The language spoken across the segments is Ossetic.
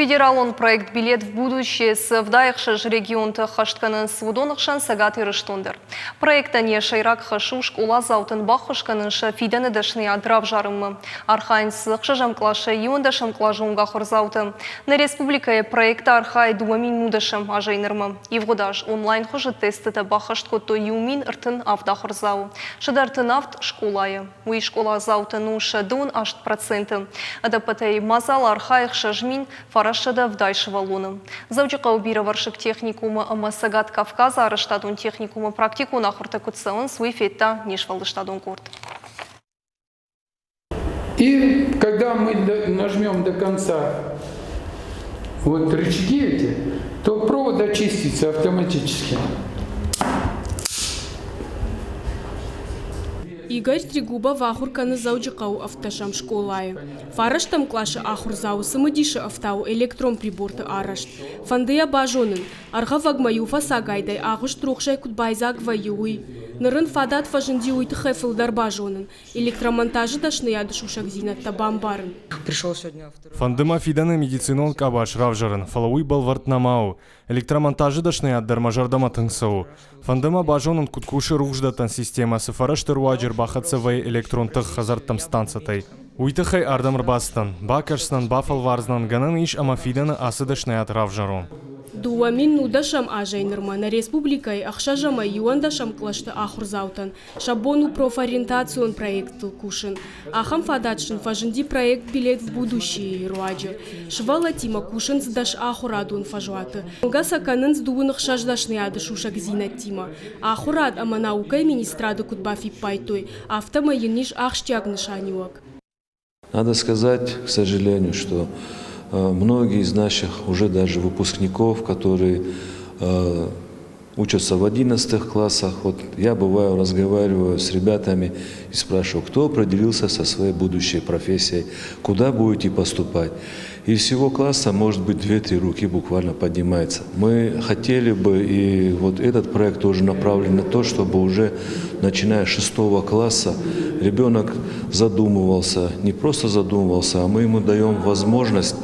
Федералон проект «Билет в будущее» цы 76 регионты ӕххӕст кӕнынц, уыдоны хсӕн Цӕгат Ирыстон дӕр. Проектӕн йӕ сӕйраг хӕс у скъоладзаутӕн баххуыс кӕнын сӕ фидӕны дӕсныйад равзарынмӕ. Архайынц дзы ӕхсӕзӕм къласӕй иуӕндӕсӕм къласы онг ахуырдзаутӕ. Нӕ республикӕйы проекты архайы 2019 азӕй нырмӕ. Ивгъуыд аз онлайн хуызы тестытӕ баххӕст кодтой 1037 ахуырдзауы, 137 скъолайы. Уый скъоладзаутӕн у сӕ 28%. Ӕдӕппӕтӕй мадзал архайы 6970 сывӕллоны. Дзӕуджыхъӕуы бирӕвӕрсыг техникумы ӕмӕ Цӕгат Кавказы арӕзтадон техникумы практикон ахуыртӕ куыд цӕуынц, уый федта не сфӕлдыстадон къорд. И когда мы нажмем до конца вот рычаги эти, то провод очистится автоматически. Игорь Трегубов ахуыр кӕны Дзӕуджыхъӕуы ӕвддӕсӕм скъолайы. Фарӕстӕм къласы ахуырдзауы цымыдисы ӕфтауы электрон приборты арӕзт. Фӕнды йӕ базонын, ӕргъӕвӕгмӕ иу фӕцагайдӕй агъуыст рухсӕй куыд байдзаг вӕййы, уый. Ныр ын фадат фӕзынди уый тыххӕй фылдӕр базонын, электромонтажы дӕсныйады сусӕгдзинӕдтӕ бамбарын. Фӕнды мӕ фидӕны медицинон къабаз равзарын, фӕлӕ уый бӕлвырд нӕма у. Электромонтажы дӕсныйад дӕр мӕ зӕрдӕмӕ тынг цӕуы. Фӕнды мӕ базонын, куыд кусы рухсдӕттӕн системӕ, цы фӕрӕзты руаджы ӕрбахӕццӕ вӕййы электрон тых хӕдзӕрттӕм станцӕтӕй. Уый тыххӕй ардӕм ӕрбацыдтӕн. Бакӕсдзынӕн, бафӕлвардзынӕн, гӕнӕн ис ӕмӕ фидӕны ацы дӕсныйад равзарон. 2019 азӕй нырмӕ нӕ республикӕйы ӕхсӕз ӕмӕ иуӕндӕсӕм кълӕсты ахуырдзаутӕн Сӕ бон у профориентацион проекттыл кусын. Ахӕм фадат сын фӕзынди проект «Билет в будущее»-йы руаджы. Сывӕллӕттимӕ кусынц дӕс ахуырадон фӕзуаты. Зонгӕ сӕ кӕнынц дыууын ӕхсӕз дӕсныйады сусӕгдзинӕдтимӕ. Ахуырад ӕмӕ наукӕйы министрады куыд бафиппайдтой, афтӕмӕй йын ис ахсджиаг нысаниуӕг. Надо сказать, к сожалению, что многие из наших уже даже выпускников, которые учатся в 11 классах, вот я бываю, разговариваю с ребятами и спрашиваю, кто определился со своей будущей профессией, куда будете поступать. Из всего класса, может быть, две-три руки буквально поднимается. Мы хотели бы, и вот этот проект тоже направлен на то, чтобы уже начиная с шестого класса ребенок задумывался, не просто задумывался, а мы ему даем возможность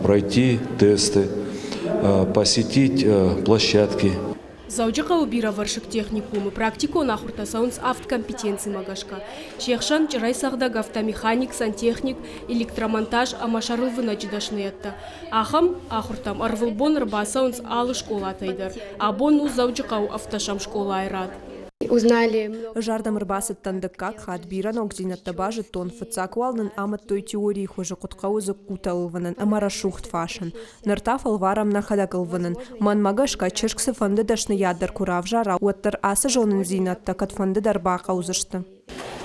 пройти тесты, посетить площадки. Дзӕуджыхъӕуы бирӕвӕрсыг техникумы практикон ахуыртӕ цӕуынц авд компетенцимӕ гӕсгӕ. Се хсӕн чъырӕйцӕгъдӕг автомеханик, сантехник, электромонтаж ӕмӕ сӕрылвынӕджы дӕсныйӕдтӕ. Ахӕм ахуыртӕм ӕрвылбон ӕрбацӕуынц алы скъолатӕй дӕр. Абон у Дзӕуджыхъӕуы ӕвддӕсӕм скъолайы рад. Узнали. Ӕз ардӕм ӕрбацыдтӕн дыккаг хатт, бирӕ ногдзинӕдтӕ базыдтон. Фыццаг уал нын амыдтой теорийы хуызы куыд хъӕуы дзыккутӕ ӕлвынын ӕмӕ рӕсугъд фасын. Ныр та фӕлварӕм нӕхӕдӕг ӕлвынын. Мӕнмӕ гӕсгӕ, чызг цыфӕнды дӕсныйад дӕр куы равзара, уӕддӕр ацы зонындзинӕдтӕ кӕдфӕнды дӕр бахъӕудзысты.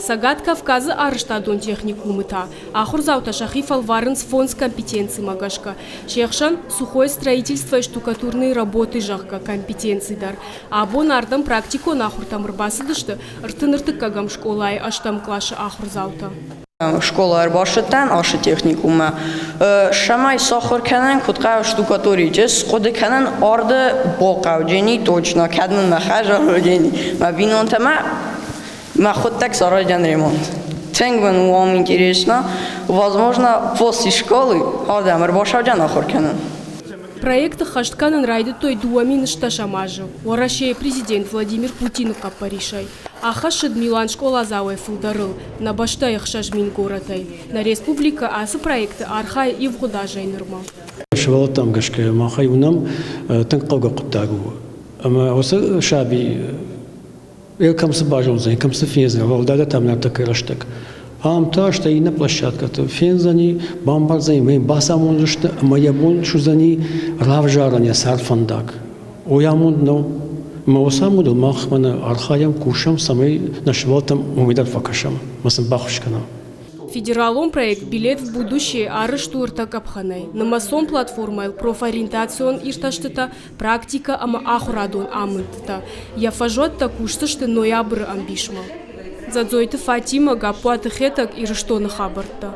Цӕгат Кавказы арӕзтадон техникумы та ахуырдзаутӕ сӕхи фӕлварынц фондз компетенцимӕ гӕсгӕ. Се хсӕн сухое строительство и штукатурные работы, зӕгъгӕ, компетенци дӕр. Абон ардӕм практикон ахуыртӕм ӕрбацыдысты ӕртын ӕртыккӕгӕм скъолайы ӕстӕм къласы ахуырдзаутӕ. Скъола ӕрбацыдтӕн ацы техникуммӕ, цӕмӕй сахуыр кӕнӕн, куыд хъӕуы штукатурить. Ӕз хъуыды кӕнын, арды бахъӕуджени точно, кӕд мын мӕ хӕдзар уыдзӕни, мӕ бинонтӕ мӕхуыдтӕг сараздзӕн ремонт. Тынг мын у ам интересно, возможно, после школы ардӕм ӕрбацӕудзӕн ахуыр кӕнын. Проекты хӕст кӕнын райдыдтой 2010 азы Уӕрӕсейы президент Владимир Путины хъӕппӕрисӕй. Аххӕссыд милуан скъоладзауӕй фылдӕрыл нӕ бӕстӕйы 6000 горӕтӕй. Нӕ республикӕ ацы проекты архайы ивгъуыд азӕй нырмӕ. Сывӕллӕттӕм гӕсгӕ махӕй уынӕм, тынг хъӕугӕ хъуыддаг у. Ӕмӕ уыцы саби кӕм цы базондзӕни, кӕм цы фендзӕни, уӕлдайдӕр та ныртӕккӕ рӕстӕг. Ам та стӕй иннӕ площадкӕты фендзӕни, бамбардзӕни, мӕ йын бацамондзысты ӕмӕ йӕ бон суыдзӕни равзарын йӕ цардфӕндаг. Уый амонд нӕу. Ӕмӕ уыцы амондыл мах мӕнӕ архайӕм, кусӕм, цӕмӕй нӕ сывӕллӕттӕм уымӕй дӕр фӕкӕсӕм ӕмӕ сын баххуыс кӕнӕм. Федералон проект «Билет в будущее» арӕзт у ӕртӕ къӕпхӕнӕй. Нымӕцон платформӕйыл профориентацион иртӕстытӕ, практикӕ ӕмӕ ахуырадон амындтытӕ. Йӕ фӕзуӕттӕ кусдзысты ноябры ӕмбисмӕ. Дзадзойты Фатимӕ, Гаппуаты Хетӕг, Ирыстоны хабӕрттӕ.